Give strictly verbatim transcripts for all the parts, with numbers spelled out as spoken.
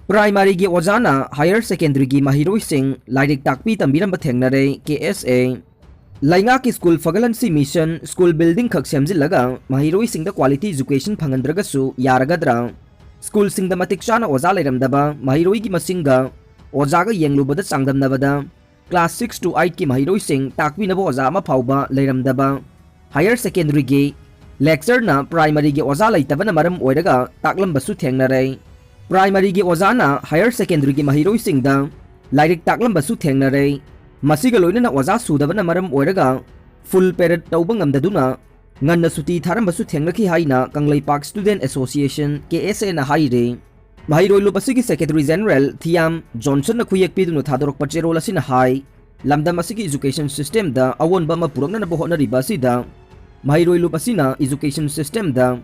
ꯄ꯭ꯔꯥꯏꯃꯥꯔꯤꯒꯤ ꯑꯣꯖꯥꯅ ꯍꯥꯌꯔ ꯁꯦꯀꯦꯟꯗꯔꯤꯒꯤ ꯃꯍꯩꯔꯣꯏꯁꯤꯡ ꯂꯥꯏꯔꯤꯛ ꯇꯥꯛꯄꯤ ꯇꯝꯕꯤꯔꯝꯕ ꯊꯦꯡꯅꯔꯦ꯫ ꯀꯦ ꯑꯦꯁ ꯑꯦ꯫ ꯂꯩꯉꯥꯛꯀꯤ ꯁ꯭ꯀꯨꯜ ꯐꯒꯠꯍꯟꯁꯤ ꯃꯤꯁꯟ ꯁ꯭ꯀꯨꯜ ꯕꯤꯜꯗꯤꯡ ꯈꯛ ꯁꯦꯝꯖꯤꯜꯂꯒ ꯃꯍꯩꯔꯣꯏꯁꯤꯡꯗ ꯀ꯭ꯋꯥꯂꯤꯇꯤ ꯑꯦꯖꯨꯀꯦꯁꯟ ꯐꯪꯍꯟꯗ꯭ꯔꯒꯁꯨ ꯌꯥꯔꯒꯗ꯭ꯔꯥ? ꯁ꯭ꯀꯨꯜꯁꯤꯡꯗ ꯃꯇꯤꯛ ꯆꯥꯅ ꯑꯣꯖꯥ ꯂꯩꯔꯝꯗꯕ, ꯃꯍꯩꯔꯣꯏꯒꯤ ꯃꯁꯤꯡꯒ ꯑꯣꯖꯥꯒ ꯌꯦꯡꯂꯨꯕꯗ ꯆꯥꯡꯗꯝꯅꯕꯗ class six to eight ꯀꯤ ꯃꯍꯩꯔꯣꯏꯁꯤꯡ ꯇꯥꯛꯄꯤꯅꯕ ꯑꯣꯖꯥ ꯑꯃ ꯐꯥꯎꯕ ꯂꯩꯔꯝꯗꯕ, ꯍꯥꯌꯔ ꯁꯦꯀꯦꯟꯗꯔꯤꯒꯤ ꯂꯦꯛꯆꯔꯅ ꯄ꯭ꯔꯥꯏꯃꯥꯔꯤꯒꯤ ꯑꯣꯖꯥ ꯂꯩꯇꯕꯅ ꯃꯔꯝ ꯑꯣꯏꯔꯒ ꯇꯥꯛꯂꯝꯕꯁꯨ ꯊꯦꯡꯅꯔꯦ꯫ ꯄ꯭ꯔꯥꯏꯃꯥꯔꯤꯒꯤ ꯑꯣꯖꯥꯅ ꯍꯥꯌꯔ ꯁꯦꯀꯦꯟꯗꯔꯤꯒꯤ ꯃꯍꯩꯔꯣꯏꯁꯤꯡꯗ ꯂꯥꯏꯔꯤꯛ ꯇꯥꯛꯂꯝꯕꯁꯨ ꯊꯦꯡꯅꯔꯦ꯫ ꯃꯁꯤꯒ ꯂꯣꯏꯅꯅ ꯑꯣꯖꯥ ꯁꯨꯗꯕꯅ ꯃꯔꯝ ꯑꯣꯏꯔꯒ full period ꯇꯧꯕ ꯉꯝꯗꯗꯨꯅ ꯉꯟꯅ ꯁꯨꯇꯤ ꯊꯥꯔꯝꯕꯁꯨ ꯊꯦꯡꯅꯈꯤ ꯍꯥꯏꯅ ꯀꯪꯂꯩꯄꯥꯛ Student Association, ꯀꯦ ꯑꯦꯁ ꯑꯦꯅ ꯍꯥꯏꯔꯤ꯫ ꯃꯍꯩꯔꯣꯏ ꯂꯨꯞ ꯑꯁꯤꯒꯤ ꯁꯦꯀ꯭ꯔꯦꯇꯔꯤ ꯖꯦꯅꯔꯦꯜ ꯊꯤꯌꯥꯝ ꯖꯣꯟꯁꯟꯅ ꯈꯨꯌꯦꯛ ꯄꯤꯗꯨꯅ ꯊꯥꯗꯣꯔꯛꯄ ꯆꯦꯔꯣꯜ ꯑꯁꯤꯅ ꯍꯥꯏ, ꯂꯝꯗꯝ ꯑꯁꯤꯒꯤ ꯏꯖꯨꯀꯦꯁꯟ ꯁꯤꯁꯇꯦꯝꯗ ꯑꯑꯣꯟꯕ ꯑꯃ ꯄꯨꯔꯛꯅꯅꯕ ꯍꯣꯠꯅꯔꯤꯕ ꯑꯁꯤꯗ ꯃꯍꯩꯔꯣꯏ ꯂꯨꯞ ꯑꯁꯤꯅ ꯏꯖꯨꯀꯦꯁꯟ ꯁꯤꯁꯇꯦꯝꯗ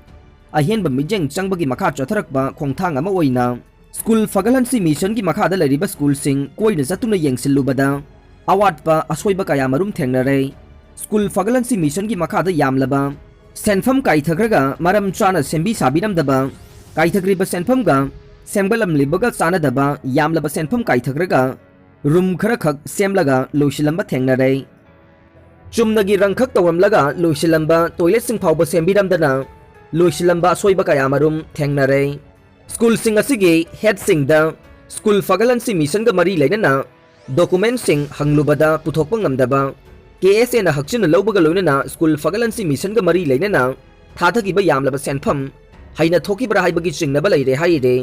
ꯑꯍꯦꯟꯕ ꯃꯤꯠꯌꯦꯡ ꯆꯪꯕꯒꯤ ꯃꯈꯥ ꯆꯠꯊꯔꯛꯄ ꯈꯣꯡꯊꯥꯡ ꯑꯃ ꯑꯣꯏꯅ ꯁ꯭ꯀꯨꯜ ꯐꯒꯠꯍꯟꯁꯤ ꯃꯤꯁꯟꯒꯤ ꯃꯈꯥꯗ ꯂꯩꯔꯤꯕ ꯁ꯭ꯀꯨꯜꯁꯤꯡ ꯀꯣꯏꯅ ꯆꯠꯇꯨꯅ ꯌꯦꯡꯁꯤꯜꯂꯨꯕꯗ ꯑꯋꯥꯠꯄ ꯑꯁꯣꯏꯕ ꯀꯌꯥꯃꯔꯨꯝ ꯊꯦꯡꯅꯔꯦ꯫ ꯁ꯭ꯀꯨꯜ ꯐꯒꯠꯍꯟꯁꯤ ꯃꯤꯁꯟꯒꯤ ꯃꯈꯥꯗ ꯌꯥꯝꯂꯕ ꯁꯦꯟꯐꯝ ꯀꯥꯏꯊꯈ꯭ꯔꯒ ꯃꯔꯝ ꯆꯥꯅ ꯁꯦꯝꯕꯤ ꯁꯥꯕꯤꯔꯝꯗꯕ, ꯀꯥꯏꯊꯈ꯭ꯔꯤꯕ ꯁꯦꯟꯐꯝꯒ ꯁꯦꯝꯒꯠꯂꯝꯂꯤꯕꯒ ꯆꯥꯟꯅꯗꯕ ꯌꯥꯝꯂꯕ ꯁꯦꯟꯐꯝ ꯀꯥꯏꯊꯈ꯭ꯔꯒ ꯔꯨꯝ ꯈꯔꯈꯛ ꯁꯦꯝꯂꯒ ꯂꯣꯏꯁꯤꯜꯂꯝꯕ ꯊꯦꯡꯅꯔꯦ꯫ ꯆꯨꯝꯅꯒꯤ ꯔꯪꯈꯛ ꯇꯧꯔꯝꯂꯒ ꯂꯣꯏꯁꯤꯜꯂꯝꯕ ꯇꯣꯏꯂꯦꯠꯁꯤꯡ ꯐꯥꯎꯕ ꯁꯦꯝꯕꯤꯔꯝꯗꯅ ꯂꯣꯏꯁꯤꯜꯂꯝꯕ ꯑꯁꯣꯏꯕ ꯀꯌꯥꯃꯔꯨꯝ ꯊꯦꯡꯅꯔꯦ꯫ ꯁ꯭ꯀꯨꯜꯁꯤꯡ ꯑꯁꯤꯒꯤ ꯍꯦꯗꯁꯤꯡꯗ ꯁ꯭ꯀꯨꯜ ꯐꯒꯠꯍꯟꯁꯤ ꯃꯤꯁꯟꯒ ꯃꯔꯤ ꯂꯩꯅꯅ ꯗꯣꯀꯨꯃꯦꯟꯠꯁꯤꯡ ꯍꯪꯂꯨꯕꯗ ꯄꯨꯊꯣꯛꯄ ꯉꯝꯗꯕ, ꯀꯦ ꯑꯦꯁ ꯑꯦꯅ ꯍꯛꯆꯤꯟꯅ ꯂꯧꯕꯒ ꯂꯣꯏꯅꯅ ꯁ꯭ꯀꯨꯜ ꯐꯒꯠꯍꯟꯁꯤ ꯃꯤꯁꯟꯒ ꯃꯔꯤ ꯂꯩꯅꯅ ꯊꯥꯗꯈꯤꯕ ꯌꯥꯝꯂꯕ ꯁꯦꯟꯐꯝ ꯍꯩꯅ ꯊꯣꯛꯈꯤꯕ꯭ꯔꯥ ꯍꯥꯏꯕꯒꯤ ꯆꯤꯡꯅꯕ ꯂꯩꯔꯦ ꯍꯥꯏꯔꯦ꯫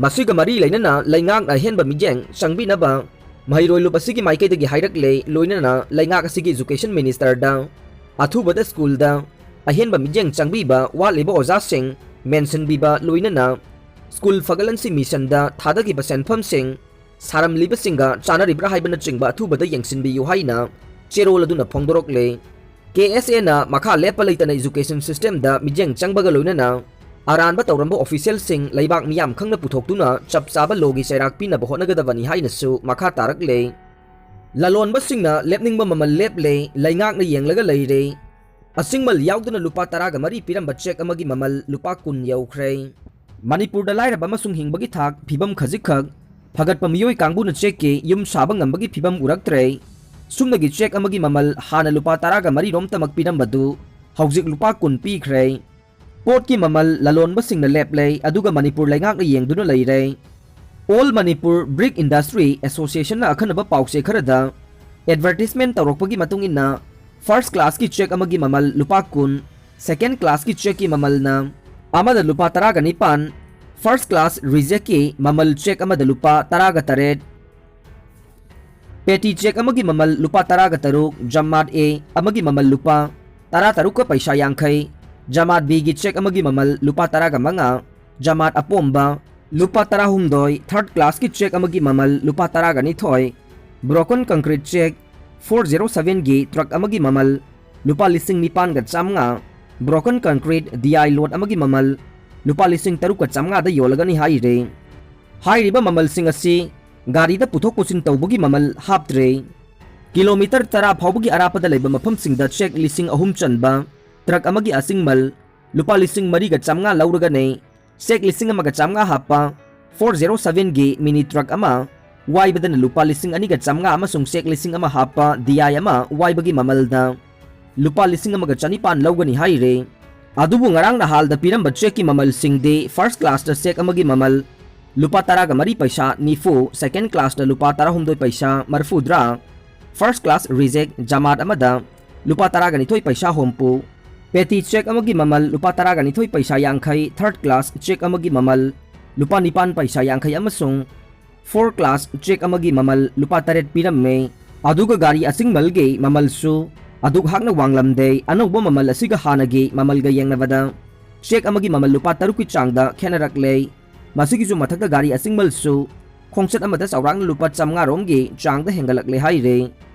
ꯃꯁꯤꯒ ꯃꯔꯤ ꯂꯩꯅꯅ ꯂꯩꯉꯥꯛꯅ ꯑꯍꯦꯟꯕ ꯃꯤꯠꯌꯦꯡ ꯆꯪꯕꯤꯅꯕ ꯃꯍꯩꯔꯣꯏ ꯂꯨꯞ ꯑꯁꯤꯒꯤ ꯃꯥꯏꯀꯩꯗꯒꯤ ꯍꯥꯏꯔꯛꯂꯦ, ꯂꯣꯏꯅꯅ ꯂꯩꯉꯥꯛ ꯑꯁꯤꯒꯤ ꯏꯖꯨꯀꯦꯁꯟ ꯃꯤꯅꯤꯁꯇꯔꯗ ꯑꯊꯨꯕꯗ ꯁ꯭ꯀꯨꯜꯗ ꯑꯍꯦꯟꯕ ꯃꯤꯠꯌꯦꯡ ꯆꯪꯕꯤꯕ ꯋꯥꯠꯂꯤꯕ ꯑꯣꯖꯥꯁꯤꯡ ꯃꯦꯟꯁꯤꯟꯕꯤꯕ, ꯂꯣꯏꯅꯅ ꯁ꯭ꯀꯨꯜ ꯐꯒꯠꯍꯟꯁꯤ ꯃꯤꯁꯟꯗ ꯊꯥꯗꯈꯤꯕ ꯁꯦꯟꯐꯝꯁꯤꯡ ꯁꯥꯔꯝꯂꯤꯕꯁꯤꯡꯒ ꯆꯥꯟꯅꯔꯤꯕ꯭ꯔꯥ ꯍꯥꯏꯕꯅꯆꯤꯡꯕ ꯑꯊꯨꯕꯗ ꯌꯦꯡꯁꯤꯟꯕꯤꯌꯨ ꯍꯥꯏꯅ ꯆꯦꯔꯣꯜ ꯑꯗꯨꯅ ꯐꯣꯡꯗꯣꯔꯛꯂꯦ꯫ ꯀꯦ ꯑꯦꯁ ꯑꯦꯅ ꯃꯈꯥ ꯂꯦꯞꯄ ꯂꯩꯇꯅ ꯏꯖꯨꯀꯦꯁꯟ ꯁꯤꯁꯇꯦꯝꯗ ꯃꯤꯠꯌꯦꯡ ꯆꯪꯕꯒ ꯂꯣꯏꯅꯅ ꯑꯔꯥꯟꯕ ꯇꯧꯔꯝꯕ ꯑꯣꯐꯤꯁꯤꯌꯦꯜꯁꯤꯡ ꯂꯩꯕꯥꯛ ꯃꯤꯌꯥꯝ ꯈꯪꯅ ꯄꯨꯊꯣꯛꯇꯨꯅ ꯆꯞ ꯆꯥꯕ ꯂꯣꯒꯤ ꯆꯩꯔꯥꯛ ꯄꯤꯅꯕ ꯍꯣꯠꯅꯒꯗꯕꯅꯤ ꯍꯥꯏꯅꯁꯨ ꯃꯈꯥ ꯇꯥꯔꯛꯂꯦ꯫ ꯂꯂꯣꯟꯕꯁꯤꯡꯅ ꯂꯦꯞꯅꯤꯡꯕ ꯃꯃꯜ ꯂꯦꯞꯂꯦ, ꯂꯩꯉꯥꯛꯅ ꯌꯦꯡꯂꯒ ꯂꯩꯔꯦ꯫ ꯑꯁꯤꯡꯃꯜ ꯌꯥꯎꯗꯅ ꯂꯨꯄꯥ ꯇꯔꯥꯒ ꯃꯔꯤ ꯄꯤꯔꯝꯕ ꯆꯦꯛ ꯑꯃꯒꯤ ꯃꯃꯜ ꯂꯨꯄꯥ ꯀꯨꯟ ꯌꯧꯈ꯭ꯔꯦ꯫ ꯃꯅꯤꯄꯨꯔꯗ ꯂꯥꯏꯔꯕ ꯑꯃꯁꯨꯡ ꯍꯤꯡꯕꯒꯤ ꯊꯥꯛ ꯐꯤꯕꯝ ꯈꯖꯤꯛꯈꯛ ꯐꯒꯠꯄ ꯃꯤꯑꯣꯏ ꯀꯥꯡꯕꯨꯅ ꯆꯦꯛꯀꯤ ꯌꯨꯝ ꯁꯥꯕ ꯉꯝꯕꯒꯤ ꯐꯤꯕꯝ ꯎꯔꯛꯇ꯭ꯔꯦ꯫ ꯁꯨꯞꯅꯒꯤ ꯆꯦꯛ ꯑꯃꯒꯤ ꯃꯃꯜ ꯍꯥꯟꯅ ꯂꯨꯄꯥ ꯇꯔꯥꯒ ꯃꯔꯤ ꯔꯣꯝꯇꯃꯛ ꯄꯤꯔꯝꯕꯗꯨ ꯍꯧꯖꯤꯛ ꯂꯨꯄꯥ ꯀꯨꯟ ꯄꯤꯈ꯭ꯔꯦ꯫ ꯄꯣꯠꯀꯤ ꯃꯃꯜ ꯂꯂꯣꯟꯕꯁꯤꯡꯅ ꯂꯦꯞꯂꯦ, ꯑꯗꯨꯒ ꯃꯅꯤꯄꯨꯔ ꯂꯩꯉꯥꯛꯅ ꯌꯦꯡꯗꯨꯅ ꯂꯩꯔꯦ꯫ All Manipur Brick Industry Associationꯅ ꯑꯈꯟꯅꯕ ꯄꯥꯎꯆꯦ ꯈꯔꯗ advertisement ꯇꯧꯔꯛꯄꯒꯤ ꯃꯇꯨꯡ ꯏꯟꯅ, first classꯀꯤ ꯆꯦꯛ ꯑꯃꯒꯤ ꯃꯃꯜ ꯂꯨꯄꯥ ꯀꯨꯟ, second classꯀꯤ ꯆꯦꯛꯀꯤ ꯃꯃꯜꯅ ꯑꯃꯗ ꯂꯨꯄꯥ ꯇꯔꯥꯒ ꯅꯤꯄꯥꯟ, first class rejectꯀꯤ ꯃꯃꯜ ꯆꯦꯛ ꯑꯃꯗ ꯂꯨꯄꯥ ꯇꯔꯥꯒ ꯇꯔꯦꯠ, petty cheque ꯑꯃꯒꯤ ꯃꯃꯜ ꯂꯨꯄꯥ ꯇꯔꯥꯒ ꯇꯔꯨꯛ, Jamaat A ꯑꯃꯒꯤ ꯃꯃꯜ ꯂꯨꯄꯥ ꯇꯔꯥ ꯇꯔꯨꯛꯀ ꯄꯩꯁꯥ ꯌꯥꯡꯈꯩ, Jamaat Bꯒꯤ cheque ꯑꯃꯒꯤ ꯃꯃꯜ ꯂꯨꯄꯥ ꯇꯔꯥꯒ ꯃꯉꯥ, Jamaat ꯑꯄꯣꯝꯕ ꯂꯨꯄꯥ ꯇꯔꯥꯍꯨꯝꯗꯣꯏ, third classꯀꯤ cheque ꯑꯃꯒꯤ ꯃꯃꯜ ꯂꯨꯄꯥ ꯇꯔꯥꯒ ꯅꯤꯊꯣꯏ, broken concrete cheque four zero sevenꯒꯤ truck ꯑꯃꯒꯤ ꯃꯃꯜ ꯂꯨꯄꯥ ꯂꯤꯁꯤꯡ ꯅꯤꯄꯥꯟꯒ ꯆꯥꯝꯃꯉꯥ, broken concrete D I load ꯑꯃꯒꯤ ꯃꯃꯜ ꯂꯨꯄꯥ ꯂꯤꯁꯤꯡ ꯇꯔꯨꯛꯀ ꯆꯥꯝꯃꯉꯥꯗ ꯌꯣꯜꯂꯒꯅꯤ ꯍꯥꯏꯔꯤ꯫ ꯍꯥꯏꯔꯤꯕ ꯃꯃꯜꯁꯤꯡ ꯑꯁꯤ ꯒꯥꯔꯤꯗ ꯄꯨꯊꯣꯛ ꯄꯨꯁꯤꯟ ꯇꯧꯕꯒꯤ ꯃꯃꯜ ꯍꯥꯞꯇ꯭ꯔꯦ꯫ Kilometre ꯇꯔꯥ ꯐꯥꯎꯕꯒꯤ ꯑꯔꯥꯞꯄꯗ ꯂꯩꯕ ꯃꯐꯝꯁꯤꯡꯗ cheque ꯂꯤꯁꯤꯡ ꯑꯍꯨꯝ ꯆꯟꯕ truck ꯑꯃꯒꯤ ꯑꯁꯤꯡꯃꯜ ꯂꯨꯄꯥ ꯂꯤꯁꯤꯡ ꯃꯔꯤꯒ ꯆꯥꯝꯃꯉꯥ ꯂꯧꯔꯒꯅꯤ꯫ Cheque ꯂꯤꯁꯤꯡ ꯑꯃꯒ ꯆꯥꯝꯃꯉꯥ ꯍꯥꯞꯄ four zero sevenꯒꯤ mini truck ꯑꯃ ꯋꯥꯏꯕꯗꯅ ꯂꯨꯄꯥ ꯂꯤꯁꯤꯡ ꯑꯅꯤꯒ ꯆꯥꯝꯃꯉꯥ ꯑꯃꯁꯨꯡ cheque ꯂꯤꯁꯤꯡ ꯑꯃ ꯍꯥꯞꯄ D I ꯑꯃ ꯋꯥꯏꯕꯒꯤ ꯃꯃꯜꯗ ꯂꯨꯄꯥ ꯂꯤꯁꯤꯡ ꯑꯃꯒ ꯆꯅꯤꯄꯥꯟ ꯂꯧꯒꯅꯤ ꯍꯥꯏꯔꯦ꯫ ꯑꯗꯨꯕꯨ ꯉꯔꯥꯡ ꯅꯍꯥꯜꯗ ꯄꯤꯔꯝꯕ chequeꯀꯤ ꯃꯃꯜꯁꯤꯡꯗꯤ first classꯇ cheque ꯑꯃꯒꯤ ꯃꯃꯜ ꯂꯨꯄꯥ ꯇꯔꯥꯒ ꯃꯔꯤ ꯄꯩꯁꯥ ꯅꯤꯐꯨ, second classꯇ ꯂꯨꯄꯥ ꯇꯔꯥꯍꯨꯝꯗꯣꯏ ꯄꯩꯁꯥ ꯃꯔꯤꯐꯨꯇꯔꯥ, first class reject Jamaat ꯑꯃꯗ ꯂꯨꯄꯥ ꯇꯔꯥꯒ ꯅꯤꯊꯣꯏ ꯄꯩꯁꯥ ꯍꯨꯝꯐꯨ, petty cheque ꯑꯃꯒꯤ ꯃꯃꯜ ꯂꯨꯄꯥ ꯇꯔꯥꯒ ꯅꯤꯊꯣꯏ ꯄꯩꯁꯥ ꯌꯥꯡꯈꯩ, third class cheque ꯑꯃꯒꯤ ꯃꯃꯜ ꯂꯨꯄꯥ ꯅꯤꯄꯥꯟ ꯄꯩꯁꯥ ꯌꯥꯡꯈꯩ ꯑꯃꯁꯨꯡ four class cheque ꯑꯃꯒꯤ ꯃꯃꯜ ꯂꯨꯄꯥ ꯇꯔꯦꯠ ꯄꯤꯔꯝꯃꯦ꯫ ꯑꯗꯨꯒ ꯒꯥꯔꯤ ꯑꯁꯤꯡꯃꯜꯒꯤ ꯃꯃꯜꯁꯨ ꯑꯗꯨꯛ ꯍꯥꯛꯅ ꯋꯥꯡꯂꯝꯗꯦ꯫ ꯑꯅꯧꯕ ꯃꯃꯜ ꯑꯁꯤꯒ ꯍꯥꯟꯅꯒꯤ ꯃꯃꯜꯒ ꯌꯦꯡꯅꯕꯗ cheque ꯑꯃꯒꯤ ꯃꯃꯜ ꯂꯨꯄꯥ ꯇꯔꯨꯛꯀꯤ ꯆꯥꯡꯗ ꯈꯦꯠꯅꯔꯛꯂꯦ꯫ ꯃꯁꯤꯒꯤꯁꯨ ꯃꯊꯛꯇ ꯒꯥꯔꯤ ꯑꯁꯤꯡꯃꯜꯁꯨ ꯈꯣꯡꯆꯠ ꯑꯃꯗ ꯆꯥꯎꯔꯥꯛꯅ ꯂꯨꯄꯥ ꯆꯥꯝꯃꯉꯥ ꯔꯣꯝꯒꯤ ꯆꯥꯡꯗ ꯍꯦꯟꯒꯠꯂꯛꯂꯦ ꯍꯥꯏꯔꯦ꯫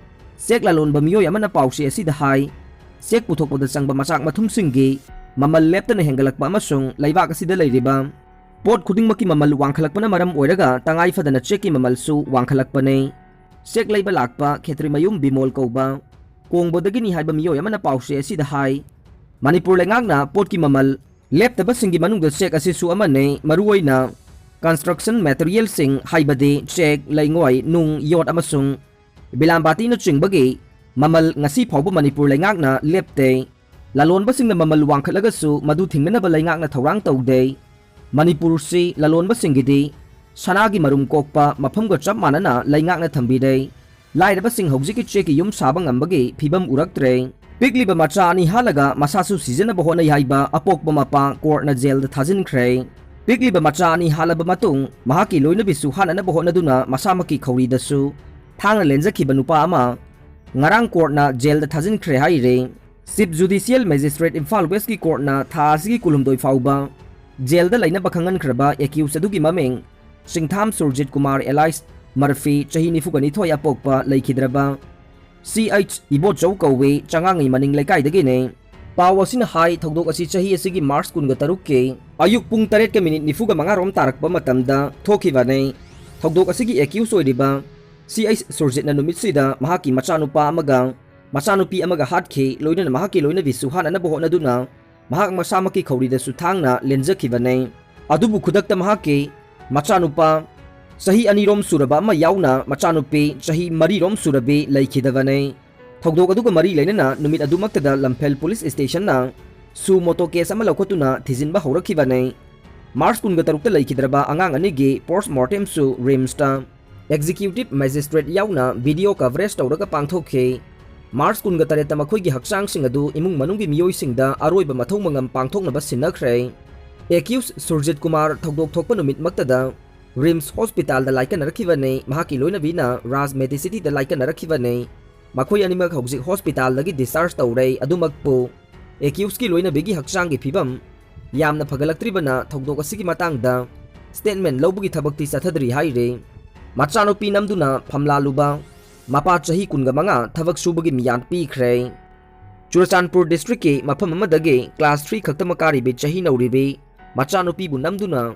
Cheque ꯂꯂꯣꯟꯕ ꯃꯤꯑꯣꯏ ꯑꯃꯅ ꯄꯥꯎꯆꯦ ꯑꯁꯤꯗ ꯍꯥꯏ, cheque ꯄꯨꯊꯣꯛꯄꯗ ꯆꯪꯕ ꯃꯆꯥꯛ ꯃꯊꯨꯝꯁꯤꯡꯒꯤ ꯃꯃꯜ ꯂꯦꯞꯇꯅ ꯍꯦꯟꯒꯠꯂꯛꯄ ꯑꯃꯁꯨꯡ ꯂꯩꯕꯥꯛ ꯑꯁꯤꯗ ꯂꯩꯔꯤꯕ ꯄꯣꯠ ꯈꯨꯗꯤꯡꯃꯛꯀꯤ ꯃꯃꯜ ꯋꯥꯡꯈꯠꯂꯛꯄꯅ ꯃꯔꯝ ꯑꯣꯏꯔꯒ ꯇꯉꯥꯏ ꯐꯗꯅ chequeꯀꯤ ꯃꯃꯜꯁꯨ ꯋꯥꯡꯈꯠꯂꯛꯄꯅꯦ꯫ Cheque ꯂꯩꯕ ꯂꯥꯛꯄ ꯈꯦꯇ꯭ꯔꯤꯃꯌꯨꯝ ꯕꯤꯃꯣꯜ ꯀꯧꯕ ꯀꯣꯡꯕꯣꯗꯒꯤꯅꯤ ꯍꯥꯏꯕ ꯃꯤꯑꯣꯏ ꯑꯃꯅ ꯄꯥꯎꯆꯦ ꯑꯁꯤꯗ ꯍꯥꯏ, ꯃꯅꯤꯄꯨꯔ ꯂꯩꯉꯥꯛꯅ ꯄꯣꯠꯀꯤ ꯃꯃꯜ ꯂꯦꯞꯇꯕꯁꯤꯡꯒꯤ ꯃꯅꯨꯡꯗ ꯆꯦꯛ ꯑꯁꯤꯁꯨ ꯑꯃꯅꯤ, ꯃꯔꯨꯑꯣꯏꯅ construction materialꯁꯤꯡ, ꯍꯥꯏꯕꯗꯤ ꯆꯦꯛ, ꯂꯩꯉꯣꯏ, ꯅꯨꯡ, ꯌꯣꯠ ꯑꯃꯁꯨꯡ ꯕꯤꯂꯥꯝꯕꯥꯇꯤꯅꯆꯤꯡꯕꯒꯤ ꯃꯃꯜ ꯉꯁꯤ ꯐꯥꯎꯕ ꯃꯅꯤꯄꯨꯔ ꯂꯩꯉꯥꯛꯅ ꯂꯦꯞꯇꯦ꯫ ꯂꯂꯣꯟꯕꯁꯤꯡꯅ ꯃꯃꯜ ꯋꯥꯡꯈꯠꯂꯒꯁꯨ ꯃꯗꯨ ꯊꯤꯡꯅꯅꯕ ꯂꯩꯉꯥꯛꯅ ꯊꯧꯔꯥꯡ ꯇꯧꯗꯦ꯫ ꯃꯅꯤꯄꯨꯔꯁꯤ ꯂꯂꯣꯟꯕꯁꯤꯡꯒꯤꯗꯤ ꯁꯅꯥꯒꯤ ꯃꯔꯨꯝ ꯀꯣꯛꯄ ꯃꯐꯝꯒ ꯆꯞ ꯃꯥꯟꯅꯅ ꯂꯩꯉꯥꯛꯅ ꯊꯝꯕꯤꯔꯦ꯫ ꯂꯥꯏꯔꯕꯁꯤꯡ ꯍꯧꯖꯤꯛꯀꯤ ꯆꯦꯛꯀꯤ ꯌꯨꯝ ꯁꯥꯕ ꯉꯝꯕꯒꯤ ꯐꯤꯕꯝ ꯎꯔꯛꯇ꯭ꯔꯦ꯫ ꯄꯤꯛꯂꯤꯕ ꯃꯆꯥ ꯑꯅꯤ ꯍꯥꯠꯂꯒ ꯃꯁꯥꯁꯨ ꯁꯤꯖꯅꯕ ꯍꯣꯠꯅꯩ ꯍꯥꯏꯕ ꯑꯄꯣꯛꯄ ꯃꯄꯥ ꯀꯣꯔꯠꯅ ꯖꯦꯜꯗ ꯊꯥꯖꯤꯟꯈ꯭ꯔꯦ꯫ ꯄꯤꯛꯂꯤꯕ ꯃꯆꯥ ꯑꯅꯤ ꯍꯥꯠꯂꯕ ꯃꯇꯨꯡ ꯃꯍꯥꯛꯀꯤ ꯂꯣꯏꯅꯕꯤꯁꯨ ꯍꯥꯠꯅꯅꯕ ꯍꯣꯠꯅꯗꯨꯅ ꯃꯁꯥꯃꯛꯀꯤ ꯈꯧꯔꯤꯗꯁꯨ ꯊꯥꯡꯅ ꯂꯦꯟꯖꯈꯤꯕ ꯅꯨꯄꯥ ꯑꯃ ꯉꯔꯥꯡ ꯀꯣꯔꯠꯅ ꯖꯦꯜꯗ ꯊꯥꯖꯤꯟꯈ꯭ꯔꯦ ꯍꯥꯏꯔꯦ꯫ Chief Judicial Magistrate ꯏꯝꯐꯥꯜ ꯋꯦꯁꯀꯤ ꯀꯣꯔꯠꯅ ꯊꯥ ꯑꯁꯤꯒꯤ ꯀꯨꯟꯍꯨꯝꯗꯣꯏ ꯐꯥꯎꯕ ꯖꯦꯜꯗ ꯂꯩꯅꯕ ꯈꯪꯍꯟꯈ꯭ꯔꯕ accused ꯑꯗꯨꯒꯤ ꯃꯃꯤꯡ ꯆꯤꯡꯊꯥꯝ ꯁꯨꯔꯖꯤꯠ ꯀꯨꯃꯥꯔ alias ꯃꯔꯐꯤ, ꯆꯍꯤ ꯅꯤꯐꯨꯒ ꯅꯤꯊꯣꯏ, ꯑꯄꯣꯛꯄ ꯂꯩꯈꯤꯗ꯭ꯔꯕ ꯁꯤ ꯑꯩꯆ ꯏꯕꯣꯆꯧ ꯀꯧꯋꯤ, ꯆꯉꯥꯡꯉꯩ ꯃꯅꯤꯡ ꯂꯩꯀꯥꯏꯗꯒꯤꯅꯤ꯫ ꯄꯥꯎ ꯑꯁꯤꯅ ꯍꯥꯏ, ꯊꯧꯗꯣꯛ ꯑꯁꯤ ꯆꯍꯤ ꯑꯁꯤꯒꯤ ꯃꯥꯔꯆ ꯀꯨꯟꯒ ꯇꯔꯨꯛꯀꯤ ꯑꯌꯨꯛ ꯄꯨꯡ ꯇꯔꯦꯠꯀ ꯃꯤꯅꯤꯠ ꯅꯤꯐꯨꯒ ꯃꯉꯥ ꯔꯣꯝ ꯇꯥꯔꯛꯄ ꯃꯇꯝꯗ ꯊꯣꯛꯈꯤꯕꯅꯤ꯫ ꯊꯧꯗꯣꯛ ꯑꯁꯤꯒꯤ accused ꯑꯣꯏꯔꯤꯕ ꯁꯤ ꯑꯩꯆ ꯁꯨꯔꯖꯤꯠꯅ ꯅꯨꯃꯤꯠꯁꯤꯗ ꯃꯍꯥꯛꯀꯤ ꯃꯆꯥꯅꯨꯄꯥ ꯑꯃꯒ ꯃꯆꯥꯅꯨꯄꯤ ꯑꯃꯒ ꯍꯥꯠꯈꯤ, ꯂꯣꯏꯅꯅ ꯃꯍꯥꯛꯀꯤ ꯂꯣꯏꯅꯕꯤꯁꯨ ꯍꯥꯠꯅꯅꯕ ꯍꯣꯠꯅꯗꯨꯅ ꯃꯍꯥꯛ ꯃꯁꯥꯃꯛꯀꯤ ꯈꯧꯔꯤꯗꯁꯨ ꯊꯥꯡꯅ ꯂꯦꯟꯖꯈꯤꯕꯅꯤ꯫ ꯑꯗꯨꯕꯨ ꯈꯨꯗꯛꯇ ꯃꯍꯥꯛꯀꯤ ꯃꯆꯥꯅꯨꯄꯥ ꯆꯍꯤ ꯑꯅꯤꯔꯣꯝ ꯁꯨꯔꯕ ꯑꯃ ꯌꯥꯎꯅ ꯃꯆꯥꯅꯨꯄꯤ ꯆꯍꯤ ꯃꯔꯤꯔꯣꯝ ꯁꯨꯔꯕꯤ ꯂꯩꯈꯤꯗꯕꯅꯤ꯫ ꯊꯧꯗꯣꯛ ꯑꯗꯨꯒ ꯃꯔꯤ ꯂꯩꯅꯅ ꯅꯨꯃꯤꯠ ꯑꯗꯨꯃꯛꯇꯗ ꯂꯝꯐꯦꯜ ꯄꯨꯂꯤꯁ ꯁ꯭ꯇꯦꯁꯟꯅ suo moto case ꯑꯃ ꯂꯧꯈꯠꯇꯨꯅ ꯊꯤꯖꯤꯟꯕ ꯍꯧꯔꯛꯈꯤꯕꯅꯤ꯫ ꯃꯥꯔꯆ ꯀꯨꯟꯒ ꯇꯔꯨꯛꯇ ꯂꯩꯈꯤꯗ꯭ꯔꯕ ꯑꯉꯥꯡ ꯑꯅꯤꯒꯤ post mortemꯁꯨ ꯔꯤꯝꯁꯇ executive magistrate ꯌꯥꯎꯅ video coverage ꯇꯧꯔꯒ ꯄꯥꯡꯊꯣꯛꯈꯤ꯫ ꯃꯥꯔꯆ ꯀꯨꯟꯒ ꯇꯔꯦꯠꯇ ꯃꯈꯣꯏꯒꯤ ꯍꯛꯆꯥꯡꯁꯤꯡ ꯑꯗꯨ ꯏꯃꯨꯡ ꯃꯅꯨꯡꯒꯤ ꯃꯤꯑꯣꯏꯁꯤꯡꯗ ꯑꯔꯣꯏꯕ ꯃꯊꯧ ꯃꯉꯝ ꯄꯥꯡꯊꯣꯛꯅꯕ ꯁꯤꯟꯅꯈ꯭ꯔꯦ꯫ Accused ꯁꯨꯔꯖꯤꯠ ꯀꯨꯃꯥꯔ ꯊꯧꯗꯣꯛ ꯊꯣꯛꯄ ꯅꯨꯃꯤꯠꯃꯛꯇꯗ ꯔꯤꯝꯁ ꯍꯣꯁꯄꯤꯇꯥꯜꯗ ꯂꯥꯏꯀꯠꯅꯔꯛꯈꯤꯕꯅꯤ꯫ ꯃꯍꯥꯛꯀꯤ ꯂꯣꯏꯅꯕꯤꯅ ꯔꯥꯖ ꯃꯦꯗꯤꯁꯤꯇꯤꯗ ꯂꯥꯏꯀꯠꯅꯔꯛꯈꯤꯕꯅꯤ꯫ ꯃꯈꯣꯏ ꯑꯅꯤꯃꯛ ꯍꯧꯖꯤꯛ ꯍꯣꯁꯄꯤꯇꯥꯜꯗꯒꯤ discharge ꯇꯧꯔꯦ꯫ ꯑꯗꯨꯃꯛꯄꯨ, accusedꯀꯤ ꯂꯣꯏꯅꯕꯤꯒꯤ ꯍꯛꯆꯥꯡꯒꯤ ꯐꯤꯕꯝ ꯌꯥꯝꯅ ꯐꯒꯠꯂꯛꯇ꯭ꯔꯤꯕꯅ ꯊꯧꯗꯣꯛ ꯑꯁꯤꯒꯤ ꯃꯇꯥꯡꯗ statement ꯂꯧꯕꯒꯤ ꯊꯕꯛꯇꯤ ꯆꯠꯊꯗ꯭ꯔꯤ ꯍꯥꯏꯔꯤ꯫ ꯃꯆꯥꯅꯨꯄꯤ ꯅꯝꯗꯨꯅ ꯐꯝꯂꯥꯂꯨꯕ ꯃꯄꯥ ꯆꯍꯤ ꯀꯨꯟꯒ ꯃꯉꯥ ꯊꯕꯛ ꯁꯨꯕꯒꯤ ꯃꯤꯌꯥꯟ ꯄꯤꯈ꯭ꯔꯦ꯫ ꯆꯨꯔꯆꯥꯟꯄꯨꯔ districtꯀꯤ ꯃꯐꯝ ꯑꯃꯗꯒꯤ class three ꯈꯛꯇꯃꯛ ꯀꯥꯔꯤꯕꯤ ꯆꯍꯤ ꯅꯧꯔꯤꯕꯤ ꯃꯆꯥꯅꯨꯄꯤꯕꯨ ꯅꯝꯗꯨꯅ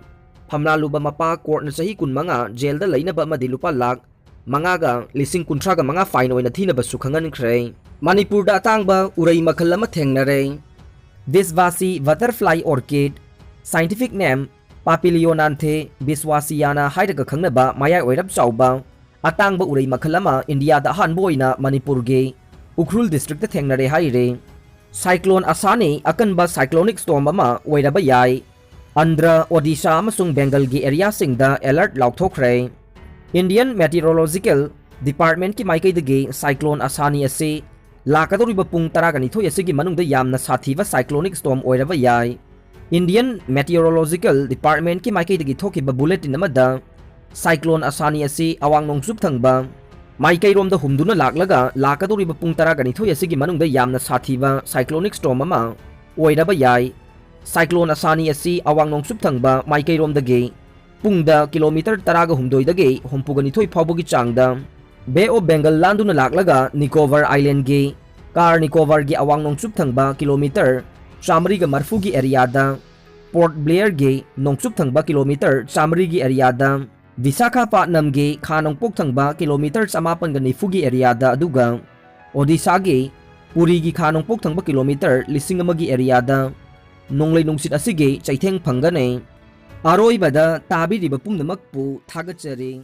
ꯐꯝꯂꯥꯂꯨꯕ ꯃꯄꯥ ꯀꯣꯔꯠꯅ ꯆꯍꯤ ꯀꯨꯟꯃꯉꯥ ꯖꯦꯜꯗ ꯂꯩꯅꯕ ꯑꯃꯗꯤ ꯂꯨꯄꯥ ꯂꯥꯈ ꯃꯉꯥꯒ ꯂꯤꯁꯤꯡ ꯀꯨꯟꯊ꯭ꯔꯥꯒ ꯃꯉꯥ fine ꯑꯣꯏꯅ ꯊꯤꯅꯕꯁꯨ ꯈꯪꯍꯟꯈ꯭ꯔꯦ꯫ ꯃꯅꯤꯄꯨꯔꯗ ꯑꯇꯥꯡꯕ ꯎꯔꯩ ꯃꯈꯜ ꯑꯃ ꯊꯦꯡꯅꯔꯦ꯫ Visvasi butterfly orchid, scientific name Papilionanthe biswasiana ꯍꯥꯏꯔꯒ ꯈꯪꯅꯕ ꯃꯌꯥꯏ ꯑꯣꯏꯔꯞ ꯆꯥꯎꯕ ꯑꯇꯥꯡꯕ ꯎꯔꯩ ꯃꯈꯜ ꯑꯃ ꯏꯟꯗꯤꯌꯥꯗ ꯑꯍꯥꯟꯕ ꯑꯣꯏꯅ ꯃꯅꯤꯄꯨꯔꯒꯤ ꯎꯈ꯭ꯔꯨꯜ ꯗꯤꯁꯇ꯭ꯔꯤꯛꯇ ꯊꯦꯡꯅꯔꯦ ꯍꯥꯏꯔꯤ꯫ ꯁꯥꯏꯀ꯭ꯂꯣꯟ ꯑꯁꯥꯅꯤ ꯑꯀꯟꯕ ꯁꯥꯏꯀ꯭ꯂꯣꯅꯤꯛ ꯁ꯭ꯇꯣꯔꯝ ꯑꯃ ꯑꯣꯏꯔꯕ ꯌꯥꯏ꯫ ꯑꯟꯙ꯭ꯔ, ꯑꯣꯗꯤꯁꯥ ꯑꯃꯁꯨꯡ ꯕꯦꯡꯒꯜꯒꯤ ꯑꯦꯔꯤꯌꯥꯁꯤꯡꯗ ꯑꯦꯂꯔꯠ ꯂꯥꯎꯊꯣꯛꯈ꯭ꯔꯦ꯫ ꯏꯟꯗꯤꯌꯟ ꯃꯦꯇꯤꯑꯣꯔꯣꯂꯣꯖꯤꯀꯦꯜ ꯗꯤꯄꯥꯔꯠꯃꯦꯟꯠꯀꯤ ꯃꯥꯏꯀꯩꯗꯒꯤ ꯁꯥꯏꯀ꯭ꯂꯣꯟ ꯑꯁꯥꯅꯤ ꯑꯁꯤ ꯂꯥꯛꯀꯗꯧꯔꯤꯕ ꯄꯨꯡ ꯇꯔꯥꯒ ꯅꯤꯊꯣꯏ ꯑꯁꯤꯒꯤ ꯃꯅꯨꯡꯗ ꯌꯥꯝꯅ ꯁꯥꯊꯤꯕ ꯁꯥꯏꯀ꯭ꯂꯣꯅꯤꯛ ꯁ꯭ꯇꯣꯔꯝ ꯑꯣꯏꯔꯕ ꯌꯥꯏ꯫ ꯏꯟꯗꯤꯌꯟ ꯃꯦꯇꯤꯑꯣꯔꯣꯂꯣꯖꯤꯀꯦꯜ ꯗꯤꯄꯥꯔꯠꯃꯦꯟꯠꯀꯤ ꯃꯥꯏꯀꯩꯗꯒꯤ ꯊꯣꯛꯈꯤꯕ ꯕꯨꯂꯦꯇꯤꯟ ꯑꯃꯗ ꯁꯥꯏꯀ꯭ꯂꯣꯟ ꯑꯁꯥꯅꯤ ꯑꯁꯤ ꯑꯋꯥꯡ ꯅꯣꯡꯆꯨꯞ ꯊꯪꯕ ꯃꯥꯏꯀꯩꯔꯣꯝꯗ ꯍꯨꯝꯗꯨꯅ ꯂꯥꯛꯂꯒ ꯂꯥꯛꯀꯗꯧꯔꯤꯕ ꯄꯨꯡ ꯇꯔꯥꯒ ꯅꯤꯊꯣꯏ ꯑꯁꯤꯒꯤ ꯃꯅꯨꯡꯗ ꯌꯥꯝꯅ ꯁꯥꯊꯤꯕ ꯁꯥꯏꯀ꯭ꯂꯣꯅꯤꯛ ꯁ꯭ꯇꯣꯔꯝ ꯑꯃ ꯑꯣꯏꯔꯕ ꯌꯥꯏ꯫ ꯁꯥꯏꯀ꯭ꯂꯣꯟ ꯑꯁꯥꯅꯤ ꯑꯁꯤ ꯑꯋꯥꯡ ꯅꯣꯡꯆꯨꯞ ꯊꯪꯕ ꯃꯥꯏꯀꯩꯔꯣꯝꯗꯒꯤ ꯄꯨꯡꯗ ꯀꯤꯂꯣꯃꯤꯇꯔ ꯇꯔꯥꯒ ꯍꯨꯝꯗꯣꯏꯗꯒꯤ ꯍꯨꯝꯐꯨꯒ ꯅꯤꯊꯣꯏ ꯐꯥꯎꯕꯒꯤ ꯆꯥꯡꯗ ꯕꯦ ꯑꯣꯐ ꯕꯦꯡꯒꯜ ꯂꯥꯟꯗꯨꯅ ꯂꯥꯛꯂꯒ ꯅꯤꯀꯣꯕꯔ ꯑꯥꯏꯂꯦꯟꯒꯤ ꯀꯥꯔ ꯅꯤꯀꯣꯕꯔꯒꯤ ꯑꯋꯥꯡ ꯅꯣꯡꯆꯨꯞ ꯊꯪꯕ ꯀꯤꯂꯣꯃꯤꯇꯔ ꯆꯥꯃꯔꯤꯒ ꯃꯔꯐꯨꯒꯤ ꯑꯦꯔꯤꯌꯥꯗ, ꯄꯣꯔꯠ ꯕ꯭ꯂꯦꯌꯔꯒꯤ ꯅꯣꯡꯆꯨꯞ ꯊꯪꯕ ꯀꯤꯂꯣꯃꯤꯇꯔ ꯆꯥꯃꯔꯤꯒꯤ ꯑꯦꯔꯤꯌꯥꯗ, ꯚꯤꯁꯥꯈꯥꯄꯥꯠꯅꯝꯒꯤ ꯈꯥ ꯅꯣꯡꯄꯣꯛ ꯊꯪꯕ ꯀꯤꯂꯣꯃꯤꯇꯔ ꯆꯃꯥꯄꯟꯒ ꯅꯤꯐꯨꯒꯤ ꯑꯦꯔꯤꯌꯥꯗ, ꯑꯗꯨꯒ ꯑꯣꯗꯤꯁꯥꯒꯤ ꯄꯨꯔꯤꯒꯤ ꯈꯥ ꯅꯣꯡꯄꯣꯛ ꯊꯪꯕ ꯀꯤꯂꯣꯃꯤꯇꯔ ꯂꯤꯁꯤꯡ ꯑꯃꯒꯤ ꯑꯦꯔꯤꯌꯥꯗ ꯅꯣꯡꯂꯩ ꯅꯨꯡꯁꯤꯠ ꯑꯁꯤꯒꯤ ꯆꯩꯊꯦꯡ ꯐꯪꯒꯅꯤ꯫ ꯑꯔꯣꯏꯕꯗ ꯇꯥꯕꯤꯔꯤꯕ ꯄꯨꯝꯅꯃꯛꯄꯨ ꯊꯥꯒꯠꯆꯔꯤ꯫